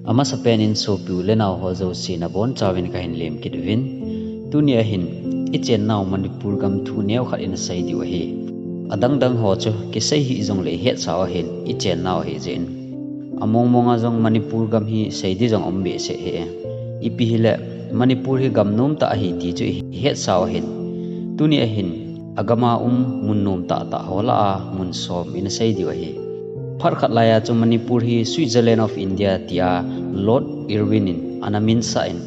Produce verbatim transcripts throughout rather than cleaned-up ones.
Amasapen in sopi u le nao ho jouse nabonchauvin kahin lem kit uvin. Tuni ahin, ichennau Manipur gam thu neokhat ina sei diu ahi. Adangdang ho chu kisei hih jongle ihetsau ahin, ichennau ahijeh in. Among monga jong Manipur gam hi sei di jong um behseh e. Ipi hile, Manipur hi gam nomtah ahi ti chu ihetsau ahin. Tuni ahin, agama um mun nomtah tah ho lah a mun som ina sei diu ahi. Phat khat laiya chu Manipur hi Switzerland of India tia Lord Irwin in ana minsah in,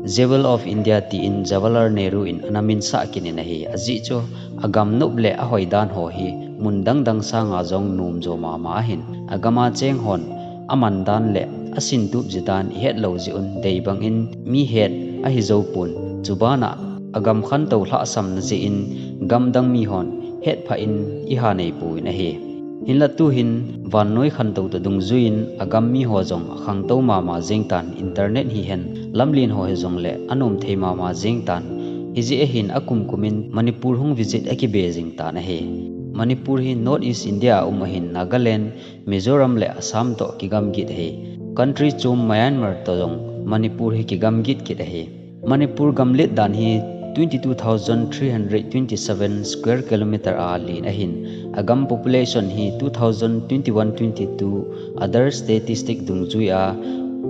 Jewel of India tiin Jawaharlal Nehru in ana minsah kit in ahi. Ajeh chu agam nop le ahoidan ho hi mun dangdang sanga jong nomjo mama ahin, agama cheng hon amandan le asintup jidan ihet lou jeh un deibang in mi het ahi joupon, chubanah agam khantou lhahsamna jeh in gamdang mihon hetphah in iha neipouvin ahi. Hinla tuhin vannoi khantou toh dungjuiyin agam miho jong akhangtou mama jengtan, internet hihen lamlen ho hijongle anomthei mama jengtan. Hijeh ahin akumkum in Manipur hung visit akibe jengtan ahi. Manipur hi North East India a um ahin Nagaland, Mizoram le Assam toh kigamgit ahi. Country chom Myanmar toh jong Manipur hi kigamgit kit ahi. Manipur gamlet dan hi twenty two thousand three hundred twenty seven square kilometer a len ahin, agam population hi two thousand twenty one twenty two other statistic dungjuiya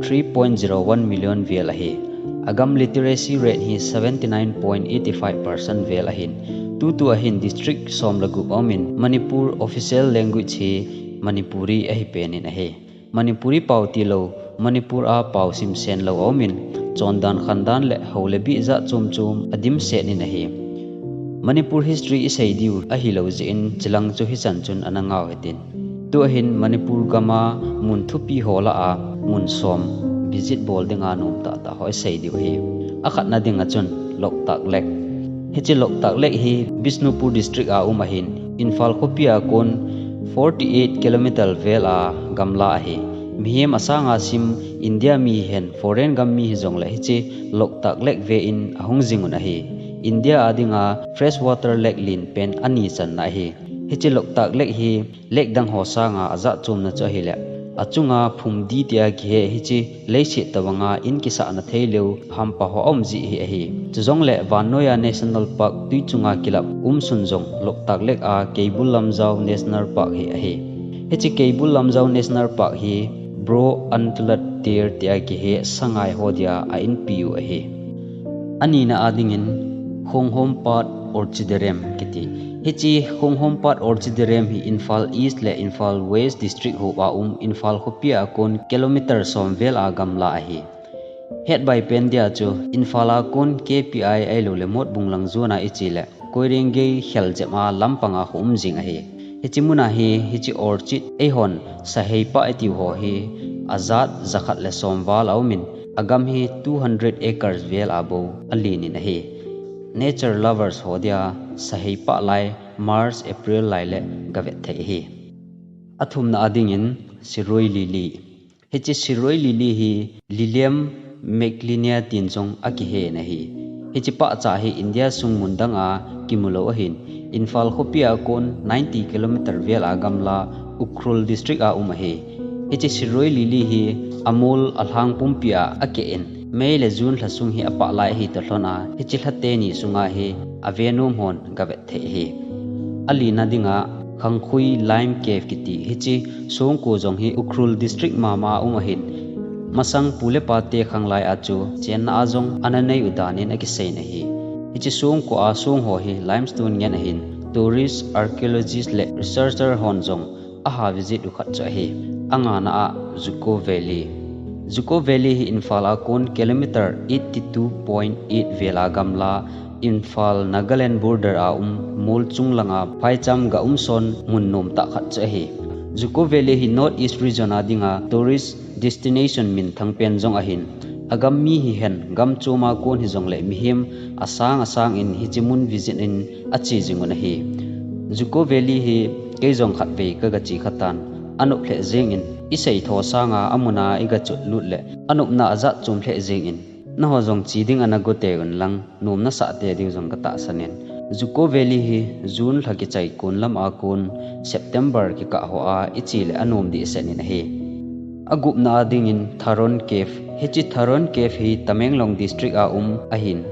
three point zero one million vel ahi. Agam literacy rate hi seventy nine point eighty five percent vel ahin, tutu ahin district som le gup aumin Manipur official language hi Manipuri ahipen in ahi. Manipuri pao tilou, Manipur a pao simsen lou aumin, chondan khandan le hou le bih jat chomchom adimset in ahi. Manipur history isei diu ahilou jeh in chilang chu hichan chun ana ngau hitin. Tuahin Manipur gama mun thupi ho lah a mun som visit bol dinga nomtahtah ho isei diu ahi. Akhatna dinga chun Loktak Lake. Hiche Loktak Lake hi Bishnupur district a um ahin, Imphal khopia kon forty eight kilometer vel a gamla ahi. Mihem asanga sim India mi hihen foreign gam mi hijongle hiche Loktak Lake ve in ahung jingun ahi. India a dinga freshwater lake lenpen ani channa ahi. Hiche Loktak Lake hi lake dang ho sanga ajat chomna chu ahile, achunga phumdi tia kihe hiche leiset tobanga in kisahna theilou hampa ho aum jeh hi ahi. Chujongle vannoiya National Park twi chunga kilap umsun jong Loktak Lake a Keibul Lamjao National Park hi ahi. Hiche Keibul Lamjao National Park hi Bro Antelope Deer tia kihe sangai ho dia a inpiu ahi. Anina a dingin Khonghompat Orchidarum kiti. Hiche Khonghompat Orchidarum hi Imphal East le Imphal West district ho a um Imphal khopia kon kilometer som vel a gamla ahi. Hetbai pen dia chu Imphal a kon K P I ahiloule Motbung lang jona ichele Koirengei khel jep a lampanga kho um jing ahi. Hiche muna hi hiche orchid eihon saheipah itiu ho hi ajat jakhat le som val aumin, agam hi two hundred acres vel a bou alen in ahi. Nature lovers ho dia saheipah lai March, April lai le gavet thei ahi. Athumna a dingin Shirui Lily. Hiche Shirui Lily hi Lilium megalina tin jong akihen ahi. Hiche pahcha hi India sung mun danga kimulou ahin, Imphal khopia kon ninety kilometer vel a gamla Ukhrul district a um ahi. Hiche Shirui Lily hi amol alhang pumpia akeh in, May le June lha sung hi apah lai ahi toh lhona, hiche lha teni sunga hi avenom hon gavet thei ahi. Alina dinga Khangkhui Lime Cave kiti hiche songko jong hi Ukhrul district mama a um ahin, masang pu le pate khanglai a chu chenna a jong ana neiu danin akiseiyin ahi. Hiche songko a song ho hi limestone ngen ahin, tourist, archaeologist le researcher hon jong aha visit u khat chu ahi. Angana a Juko Valley. Juko Valley hi Imphal a kon kilometer eighty two point eight vel a gamla, Imphal Nagaland border a um mol chung langa phaicham ga umson mun nomtah khat chu ahi. Juko Valley hi North East region a dinga tourist destination minthang pen jong ahin, agam mi hihen gam choma kon hijongle mihem asang asang in hiche mun visit in ache jingun ahi. Juko Valley hi keijong khatvei kagache khatan, anop lheh jengin, isei tho sanga amuna igachot lut le anopna ajat chom lheh jengin, nangho jong che ding ana gotei unlang, nom nasah tei diu jong katahsan in. Juko Valley hi June lha kichai kon lam a kon September kikah hoa ichele anom dehset in ahi. Agupna a dingin Tharon Cave. Hiche Tharon Cave hi Tamenglong District a um ahin.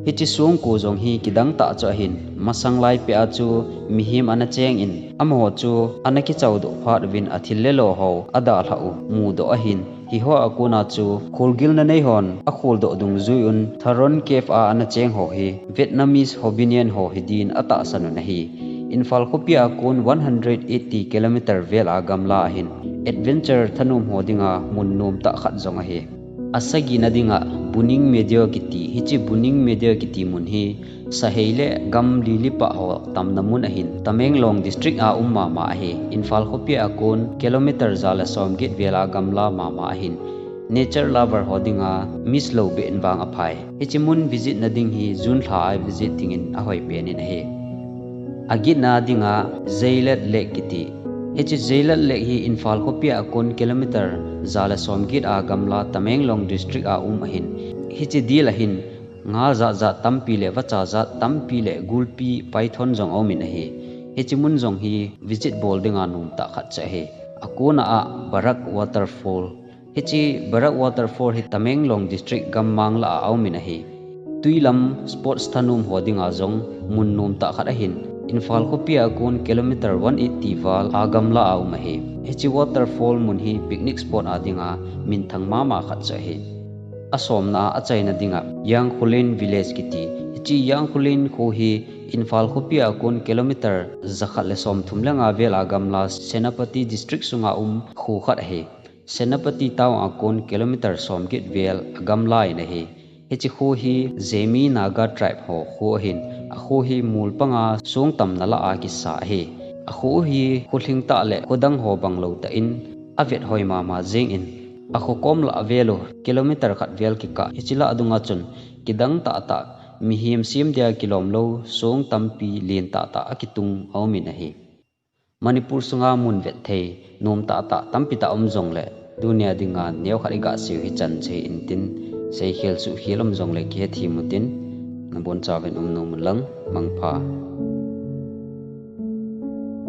Hiche songko jong hi kidang tah chu ahin. Masang lai peh a chu mihem ana cheng in, amaho chu ana kichao doh phat uvin athil le lo ho adalhah u mudoh ahin. Hiho a kona chu kholgilna nei hon akholdoh dungjui un Tharon Cave a ana cheng ho hi Vietnamese Ho Binh Yen ho hi din atahsan un ahi. Imphal khopi a kon one hundred eighty kilometer vel a gamla ahin, adventure thanom ho dinga mun nomtah khat jong ahi. Asagina dinga Buning Meadow kiti, hiche Buning Meadow kiti mun hi sahei le gam lili pah ho tamna mun ahin, Tamenglong District a um mama ahi. Imphal khopi a kon kilometer ja le somget vel a gamla mama ahin, nature lover ho dinga miss lou beh in vang aphai. Hiche mun visit na ding hi June lha a visit dingin ahoi pen in ahi. Agitna dinga Zeilat Lake kiti. Hiche Zeilat Lake hi Imphal khopi a kon kilometer ja le somget a gamla Tamenglong District a um ahin. Hiche dil ahin nga jat jat tampi le vacha jat tampi le gulpi python jong aumin ahi. Hiche mun jong hi visit bol dinga nomtah khat chu ahi. Akona a Barak Waterfall. Hiche Barak Waterfall hi Tamenglong District gammang lah a aumin ahi. Tuilam sports thanom ho dinga jong mun nomtah khat ahin, Imphal khopi a kon kilometer one eighty val a gamla a um ahi. Hiche waterfall mun hi picnic spot a dinga minthang mama khat chu ahi. Asomna a achaina dinga Yangkhulen Village kiti. Hiche Yangkhulen kho hi Imphal khopi a kon kilometer jakhat le somthum le nga vel a gamla Senapati District sunga um kho khat ahi. Senapati town a kon kilometer somget vel a gamla in ahi. Hiche kho hi Zeme Naga tribe ho kho ahin, akho hi mol panga song tamna lah a kisa ahi. Akho hi kho lhingtah le kho dang ho bang lou tah in avet hoi mama jeng in, akho kom lah vel u kilometer khat vel kikah. Hiche lah dunga chun kidang tahtah, mihem sem dia kilom lou song tampi len tahtah akitung aumin ahi. Manipur sunga mun vet thei nomtah tah tampi tah um jongle, tunia dinga neokhat iga seiu hichan chu hi intin, seikhel suhkhel um jongle kihethem utin, nabonchauvin umnom un lang, mangpha.